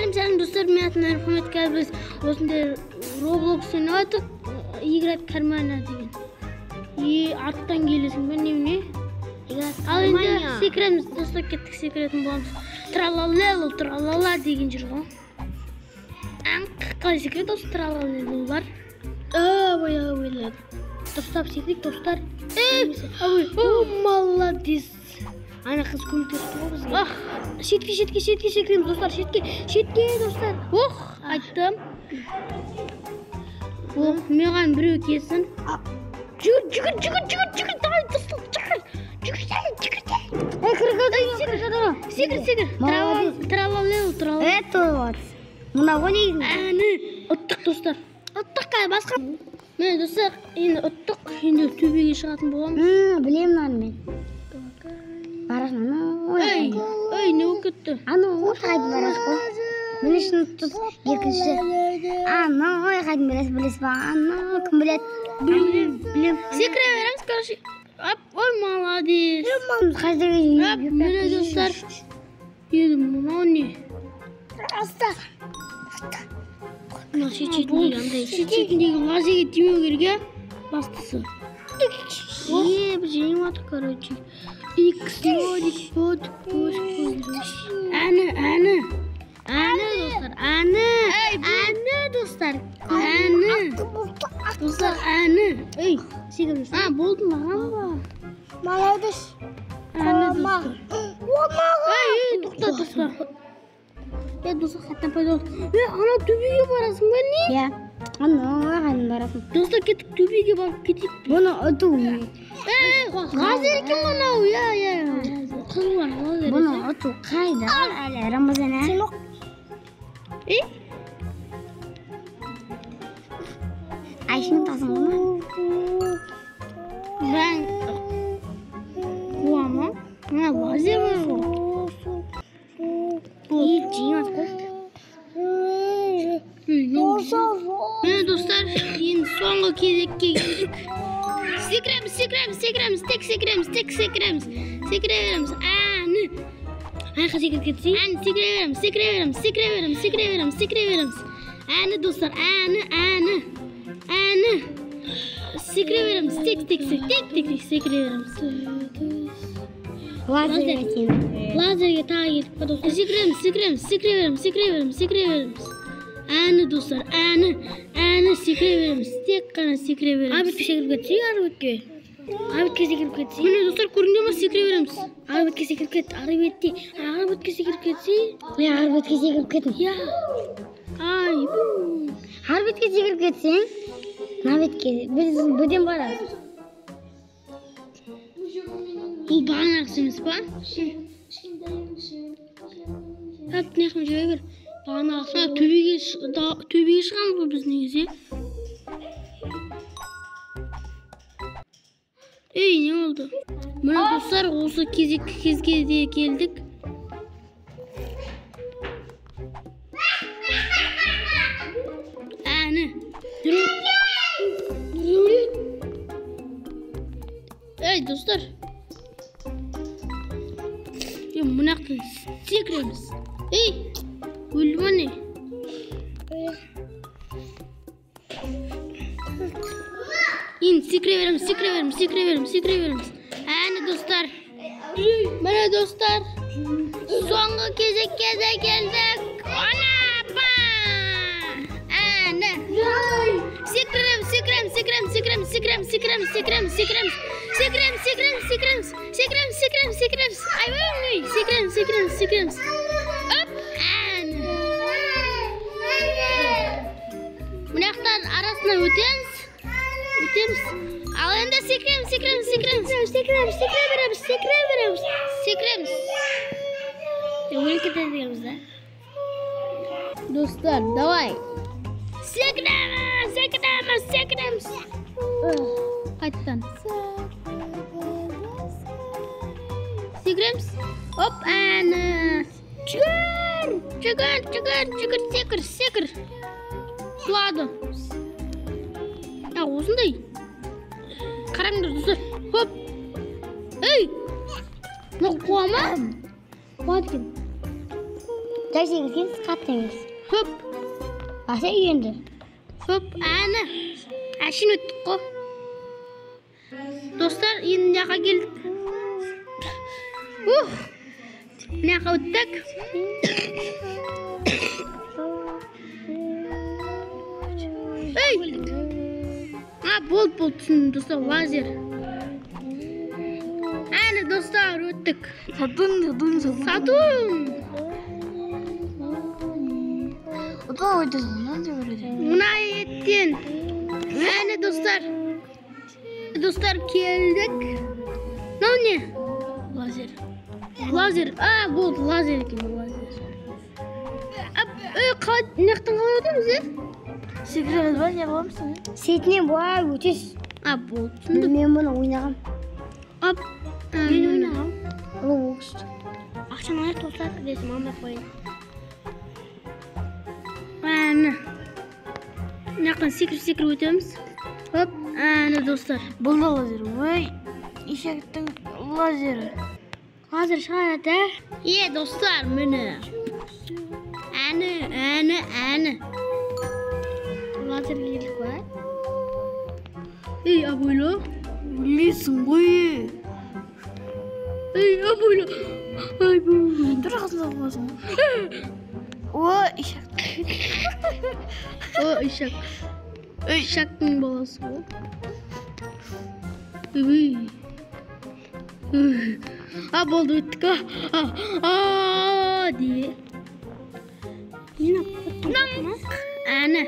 Сәлем, сәлем достар, мен атым Мұхаммед. Қазір біз осындай Roblox ойнап жатырмық. Игра кармана деген. И арттан келесің бе немене? Ал енді секіреміз, достар, кеттік, секіретін боламыз. Тралалело, тралала деген жер ғой. Қалай секіреді осы тралалелолар? Ой, ой, дұрыстап секірейік, достар. Ой, молодец. Ана қыз көмектесті ғой бізге. Ах, шетке, шетке, шетке секіреміз, достар, шетке, шетке, достар. Ох, айттым. Ох, маған біреу келсін. Жүгір, жүгір, жүгір, жүгір, жүгір, давай, достар, жүгір. Жүгір, жүгір. Секір, секір, секір. Тралалело, тралала. Это вот. Мына ғой негізінде. Әні, ұттық, достар. Ұттық, қазір басқа. Міне, достар, енді ұттық, енді төбеге шығатын боламыз. Білемін оны мен. Барасың, анау. Ей, ей, не болып кетті? Анау қайда барасың ғой? Біріншіні ұттық, екінші. Анау қайда барасың, білесіз ба? Анау кім біледі? Білем, білем. Секіре береміз, короче. Ап, ой, молодец. Қазір міне, достар. Енді мынау не? Аста. Мына шет шетіндегі андай, шет шетіндегі лазерге тимеу керек, иә? Бастысы. Е, біз жеңіп жатырмық, короче. Икс, нолик, вот, әні, әні. Әні, достар, әні. Әні, достар, әні. Достар, әні. Ей, секіріңіз. А, болды маған ба? Молодец. Әні, достар. Ей, ей, тоқта, достар. Е, достар, қайтадан пайда болды. Е, анау төбеге барасың ба, не? Иә. Анау қайдан барасың? Достар, кеттік, төбеге барып кетейік. Бұны ұту. Е, лазер екен мынау, иә, иә. Қызыл бар, лазер. Бұны ұту қайда? Әлі Рамазан, ә? Е? Айшын ұтасың ғой ма? Мен қуамын. Мына лазер бар ғой. И жеңіп қой. Міне, достар, енді соңғы кезекке келдік. Секіреміз, секіреміз, секіреміз, тек секіреміз, тек секіреміз. Секіре береміз. Әні. Аяққа секіріп кетсей. Әні, секіре береміз, секіре береміз, секіре береміз, секіре береміз, секіре береміз. Әні, достар, әні, әні. Әні. Секіре береміз, тек, тек, тек, тек, тек, тек секіре береміз. Лазерге тиеміз. Лазерге тағы келдік па, достар? Секіреміз, секіреміз, секіре береміз, секіре береміз, секіре береміз. Әні, достар, әні, әні, секіре береміз, тек қана секіре береміз. Ары бетке секіріп кетсей, ары бетке. Ары бетке секіріп кетсей. Міне, достар, көрдіңдер ма, секіре береміз. Ары бетке секіріп кет, ары бетте, ары бетке секіріп кетсей. Е, ары бетке секіріп кеттің. Иә. Ай, бу. Ары бетке секіріп кетсең, мына бетке біз бөтен барасың. Бұл бағанағысы емес па? Әп, мына жаққа жүре бер. Бағанағысы төбеге төбеге шығамыз ғой біз негізі. Ей, не болды? Міне, достар, осы кезекті кезге де келдік. Әні. Ей, достар. Е, мына жақтан секіреміз. Ей, өлді ма не? Енді секіре береміз, секіре береміз, секіре береміз, секіре береміз. Әні, достар. Міне, достар. Соңғы кезекке де келдік. Ана, әні. Секіреміз, секіреміз, секіреміз, секіреміз, секіреміз, секіреміз, секіреміз, секіреміз. Секіреміз, секіреміз, секіреміз, секіреміз, секіреміз, секіреміз. Ай, ой, секіреміз, секіреміз, секіреміз. Оп, әні. Мына жақтан арасынан өтеміз. Өтеміз. Ал енді секіреміз, секіреміз, секіреміз. Секіреміз, секіре береміз, секіре береміз. Секіреміз. Өліп кетеді екенбіз, да? Достар, давай. Секіреміз, секіреміз, секіреміз. Қайтадан. Секіреміз. Оп, әні. Жүгір, жүгір, жүгір, жүгір, секір, секір. Құлады. А, осындай. Қараңдар, достар. Хоп. Ей! Мынау қуа ма? Қуады екен. Жай секірсеңіз қатты емес. Хоп. Баса енді. Хоп, әні. Әшейін өттік қой. Достар, енді мына жаққа келдік. Ух! Мына жаққа өттік. Ей! А, болды, болды, түсіндім, достар, лазер. Әні, достар, өттік. Сатун, сатун, сатун. Сатун! Одан өтесің, мынаны деп өтесің. Мына еттен. Әні, достар. Достар, келдік. Мынау не? Лазер. Лазер. А, болды, лазер екен, лазер. Ап, қалай, мына жақтан қалай өтеміз, е? Секіреміз ба, не қыламыз? Сетінен былай өтесіз. А, болды, түсіндім. Мен бұны ойнағам. Ап, мен ойнағам. Roblox. Ақшаны алайық, достар, ресім алмай қояйын. Әні. Мына жақтан секіріп-секіріп өтеміз. Хоп, әні, достар. Бұл да лазер. Ой, ешектің лазері. Лазер шығарады, ә? Е, достар, міне. Әні, әні, әні. Лазер келдік па? Ей, абайло. Өлесің ғой. Ей, абайло. Ай, бұл. Тұр қасында қойсың. О, ешек. О, ешек. Ешектің баласы ғой. Үй. А, болды, өттік. А, а, де. Әні.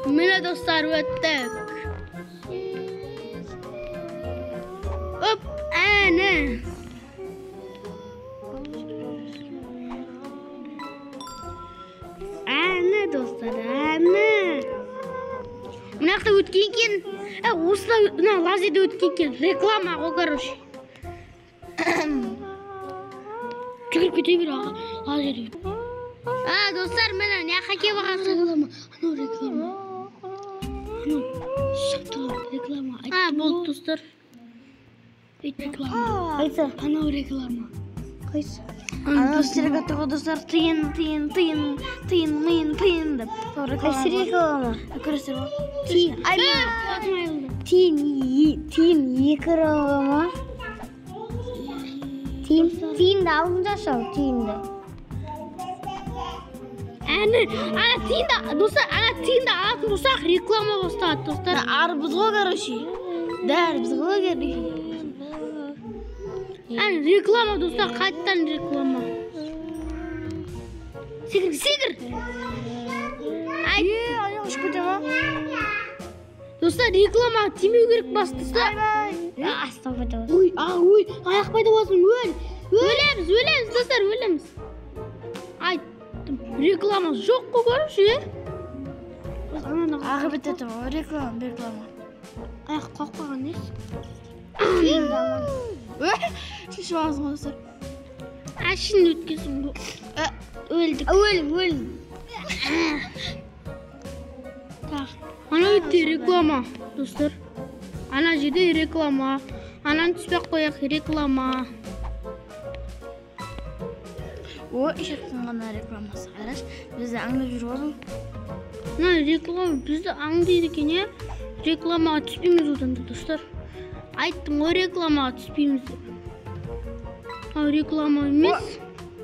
Міне, достар, өттік. Оп, әні. Әні, достар, әні. Мына жақта өткен екен. Осылай, мына лазерде өткен екен. Реклама ғой, короче. Жүгіріп кете бер, аға. Лазерде. А, достар, міне, мына жаққа келіп алған. Реклама. Анау реклама. Анау шықты реклама. А, болды, достар. Реклама. Қайсы? Анау реклама. Қайсы? Анау стереге тұр ғой, достар, тиын, тиын, тиын, тиын, миын, тиын деп. Сол реклама. Қайсы реклама? Көресіздер ғой. Тиын. Ай, құлағым айырылды. Тиын, тиын екі ма? Тиын, тиынды алыңдаршы, ал, тиынды. Әні, ана тиынды, достар, ана тиынды алатын болсақ, реклама басталады, достар. Арбуз ғой, короче. Дәрбіз ғой, короче. Әні, реклама, достар, қайтадан реклама. Секір, секір. Ай, Е, аяқ ұшып кете ма? достар, реклама тимеу керек бастысы. Астан пайда болсын. Ой, а, ой, аяқ пайда болсын, өл. Өлеміз, өлеміз, достар, өлеміз. Айттым, реклама жоқ қой, короче, е? Ағы бітті тұр ғой, реклама, реклама. Аяқ қалып қалған несі? Тиынды аман. Шешіп аласың ғой, достар. Әшейін өткенсің ғой. Өлдік. Өлім, өлім. Так. Ана өтте реклама, достар. Ана жерде реклама. Ананы түспей ақ қояйық, реклама. О, ешектің ғана рекламасы. Қарашы, бізді аңдып жүр ғой. Мына реклама бізді аңдиды екен, е? Рекламаға түспейміз одан да, достар. Айттым ғой, рекламаға түспейміз деп. Ал реклама емес.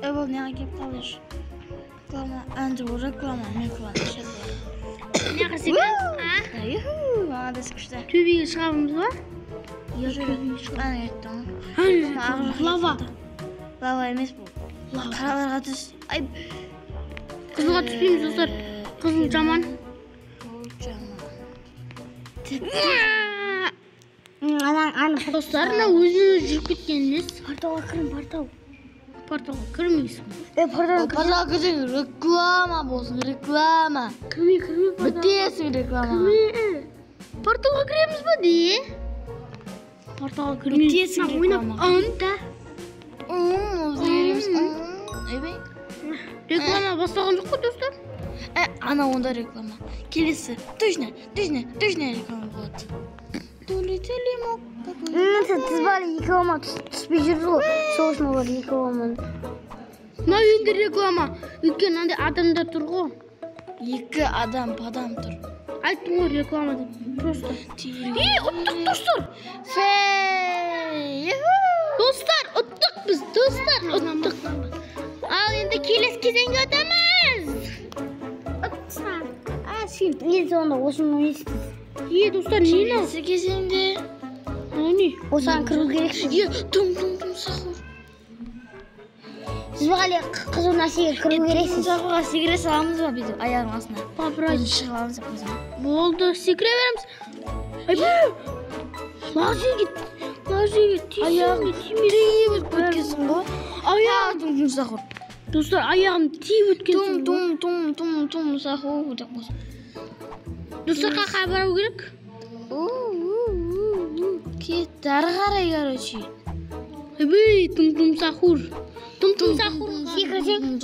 Е, бұл неге келіп қалды еш? Реклама, әнді ол реклама, реклама. Мына жаққа секіреміз. А? Юху, молодец, күшті. Төбеге шығамыз ба? Иә, төбеге шығамыз. Әне кетті ғой. Әне, лава. Лава емес бұл. Лава. Қараларға түс. Ай. Қызылға түспейміз, достар. Қызыл жаман. Бұл жаман. Ана, ана. Достар, мына өзінен өзі жүріп кеткен несі? Порталға кірін, портал. Порталға кірмейсің. Е, порталға кір. Порталға кірсең реклама болсын, реклама. Кірмей, кірмей порталға. Бітесің реклама. Кірме. Порталға кіреміз ба де? Порталға кірмейміз. Бітесің Мына ойнап реклама. Анда. Өзгереміз. Ойбай. Реклама басталған жоқ қой, достар. Ана онда реклама. Келесі. Точно, точно, точно реклама болады. Долетели мы. Тіз бала екі алма түспей жүрді ғой. Сол үшін олар екі алманы. Мынау енді реклама. Өйткені мынандай адамдар тұр ғой. 2 адам падам тұр. Айттым ғой реклама деп. Просто. Ей, ұттық достар. Достар, ұттық біз. Достар, ұттық. Ал енді келесі кезеңге өтеміз. Ұтсаң. А, сен не сонда осыны ойнайсыз. Е, достар, не мынау? Келесі кезеңде. Мынау не? Осыған кіру керексіз. Е, тум-тум-тум сахур. Сіз бағали қызыл нәрсеге кіру керексіз. Сахурға секіре саламыз ба бүйтіп аяғының астына? Попробуй. Шығып аламыз деп қойсам. Болды, секіре береміз. Айбай! Лазерге, лазерге тиіп Тиіп өткенсің ғой. Аяғым Тум-тум сахур. Достар, аяғым тиіп өткен. Тум-тум-тум-тум сахур деп қойсам. Достар, қаққа бару керек? Кетті ары қарай, короче. Айбай, тум-тум сахур. Тум-тум сахур. Секірсең,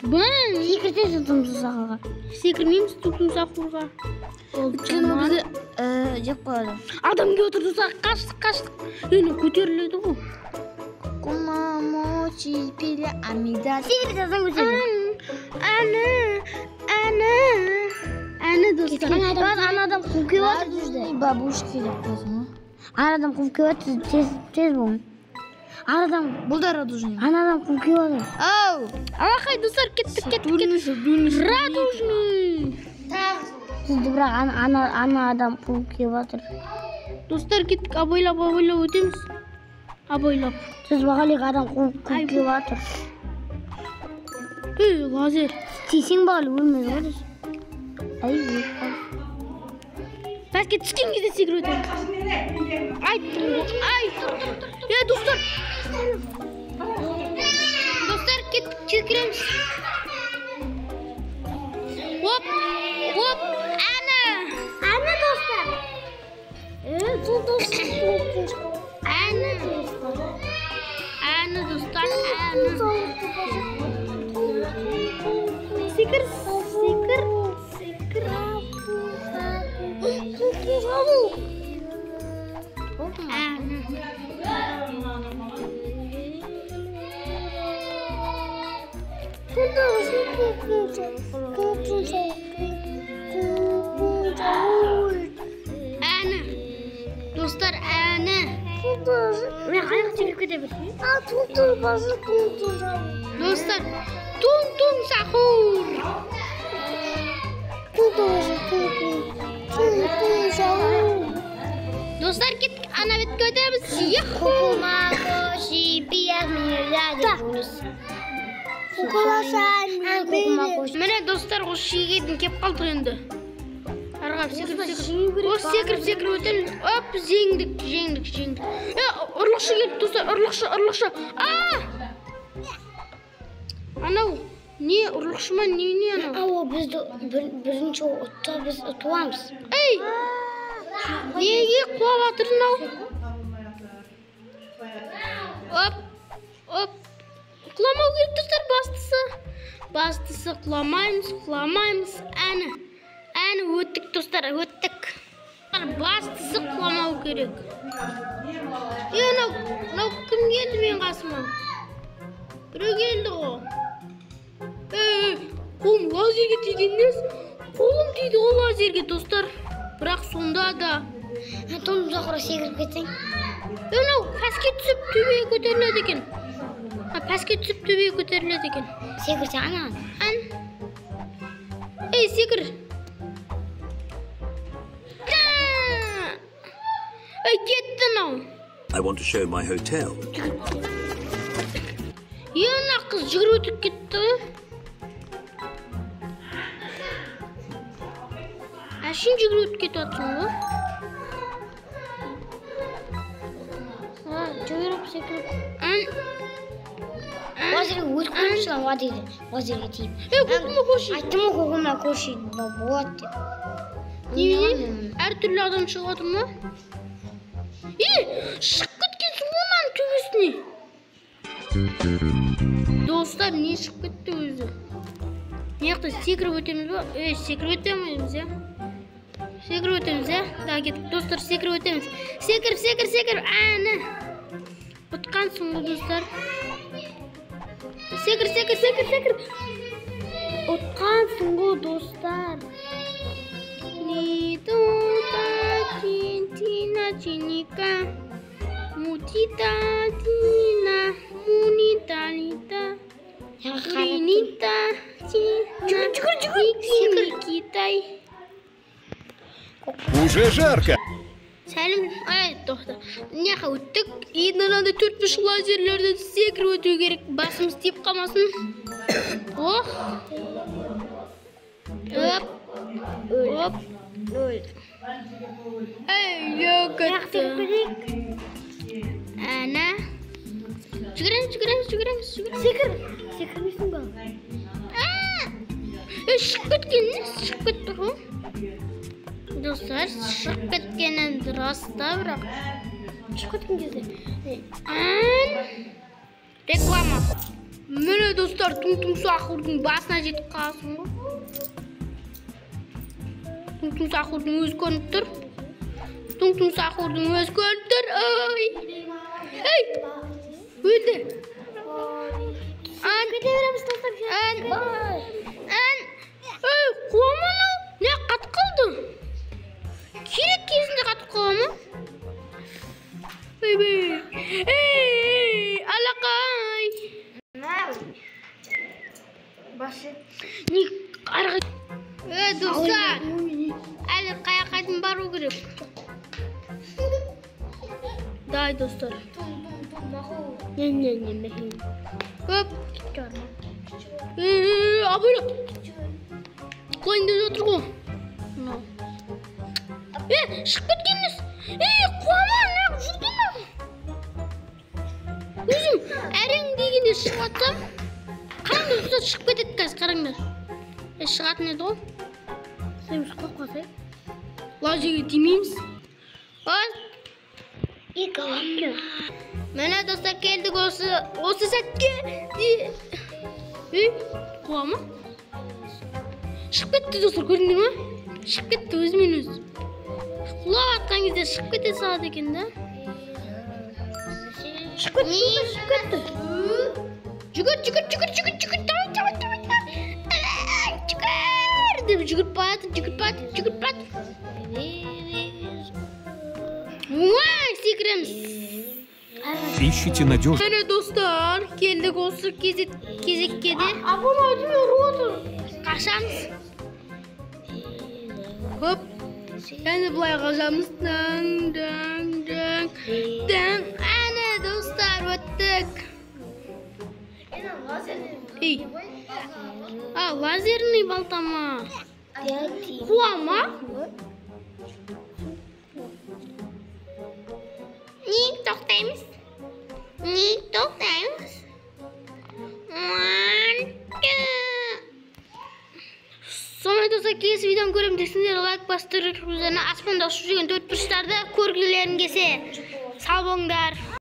Бан! секірсең сен тум-тум сахурға. Секірмейміз тум-тум сахурға. Өйткені бізді жеп қояды. Адам келіп отыр, достар, қаштық, қаштық. Енді көтеріледі ғой. Кумамочи пиля амида. Секіре салсаң өтеді. Әні, әні, әні, достар. Ана адам қуып келіп жатыр бізді. Бабушки деп қойсың ғой. Ана адам қуып келіп жатыр, тез, тез болың. Ана адам, Бұл да радужный. ана адам қуып келіп жатыр. Ау! Алақай, достар, кеттік, кеттік, кеттік. Радужный. Сізді бірақ ана адам қуып келіп жатыр. Достар, кеттік, абайлап, абайлап өтеміз. Абайлап. Сіз бағалек адам қуып келіп жатыр. Ей, лазер. Тисең бағали өлмейді ғой дос. Ай, өліп қалды. Пәске түскен кезде секіріп өтеміз. Айттым ғой, ай. Е, достар. Достар, кеттік, секіреміз. Оп, оп, әні. Әні, достар. Әні. Әні, достар, әні. Секір, секір, секір. Әні. Әні. Достар, әні. Мен аяқ секіріп кете бердім. Достар, тум-тум сахур. Достар, кеттік, ана бетке өтеміз. Яху! Міне, достар, осы шегеден келіп қалдық енді. Ары қарап секіріп, секіріп. Осы секіріп, секіріп өтеміз. Оп, жеңдік, жеңдік, жеңдік. Е, ұрлықшы келді, достар, ұрлықшы, ұрлықшы. А! Анау, не, ұрлықшы ма, не, не анау? Ау, бізді бірінші ұтса, біз ұтыламыз. Ей! Неге құлап жатыр мынау? Оп, оп. Құламау керек, достар, бастысы. Бастысы құламаймыз, құламаймыз. Әні, әні өттік, достар, өттік. Бастысы құламау керек. Е, мынау кім келді менің қасыма? Біреу келді ғой. Ей, қолым лазерге тиген несі? Қолым тиді ғой лазерге, достар. Бірақ сонда да. Тум-тум сахурға секіріп кетсең. Е, мынау пәске түсіп төбеге көтеріледі екен. Пәске түсіп төбеге көтеріледі екен. Секірсе ана. Ән. Ей, секір. Ей, кетті мынау. I want to show my hotel. Е, мына қыз жүгіріп өтіп кетті. Әшейін жүгіріп өтіп кетіп жатсың ғой. Жүгіріп секіріп. Ән. Лазерге өтіп көрмеші lan, лазерге. Лазерге тиіп. Ей, көкіме көші. Айттым ғой, көкіме көші болады деп. Немене? Әртүрлі адам шығып жатыр ма? Ей, шығып кеткенсің ғой мынаның төбесіне. Достар, не шығып кетті өзі? Мына жақта секіріп өтеміз ба? Ей, секіріп өтеміз, иә? Секіріп өтеміз, иә? Да, кеттік. Достар, секіріп өтеміз. Секіріп, секір, секіріп. Әні. Ұтқансың ғой, достар. Секір, секір, секір, секір. Ұтқансың ғой, достар. Ни тута тина чиника. Мутита тина мунита лита. Ринита тина. Жүгір, жүгір, жүгір. Китай. Уже жарко. Сәлем, ай, тоқта. Мына өттік. Енді мынандай төртбұрыш лазерлерден секіріп өту керек. Басымыз тиіп қалмасын. Ох. Оп. Оп. Эй, кетті. Әне. Жүгіреміз, жүгіреміз, жүгіреміз, жүгіреміз. Секір. Секірмейсің ба? Ей, шығып кеткен не? Шығып кетті ғой. Достар, шығып кеткені рас та, бірақ. Шығып кеткен кезде. Ән. Реклама. Міне, достар, Туң-туң сахурдың басына жетіп қаласың ғой. Туң-туң сахурдың өзі көрініп тұр. Туң-туң сахурдың өзі көрініп тұр. Ой. Ей! Өлді. Ан. Кете береміз, достар. Ан. Ан. Ей, қуама анау. Не қатып қалды? Керек кезінде қатып қала ма? Ойбай. Ей, алақай. Басы. Не ары. Ей, достар. Әлі қаяққа дейін бару керек? Дай, достар. Не, не, не, не. Оп. Ей, абайла. Қойын деп жатыр ғой. Мынау. Е, шығып кеткен несі? Ей, қуама, неғып жүрген мынау? Өзім әрең дегенде шығып жатсам, қараңдар, достар, шығып кетеді қазір, қараңдар. Е, шығатын еді ғой. Сен құлап қалсай. Лазерге тимейміз. Ой, Екі алам. міне, достар, келдік осы сәтке. Ей, қуама? Шығып кетті, достар, көрдіңдер ме? Шығып кетті өзімен өзі. Құлап атқан кезде шығып кете салады екен да. Шығып кетті, шығып кетті. Жүгір, жүгір, жүгір, жүгір, жүгір, давай, давай, давай, давай. Ай, жүгір деп жүгіріп баратыр, жүгіріп баратыр, жүгіріп баратыр. Уай, секіреміз. Ищите надежный. Міне, достар, келдік осы кезекке де. Абона өзіме ұрып отыр. Қашамыз. Хоп. Және былай қашамыз. Даң, даң, даң, даң. Әне, достар, өттік. Ей. А, лазерный балта ма? Қуа ма? Не тоқтаймыз? Не тоқтаймыз? One, two. Сонымен, достар, келесі видеоны көремін десеңдер, лайк бастырып, өздеріне аспанда ұшып жүрген төрт бұрыштарды көргілерің келсе, сау болыңдар.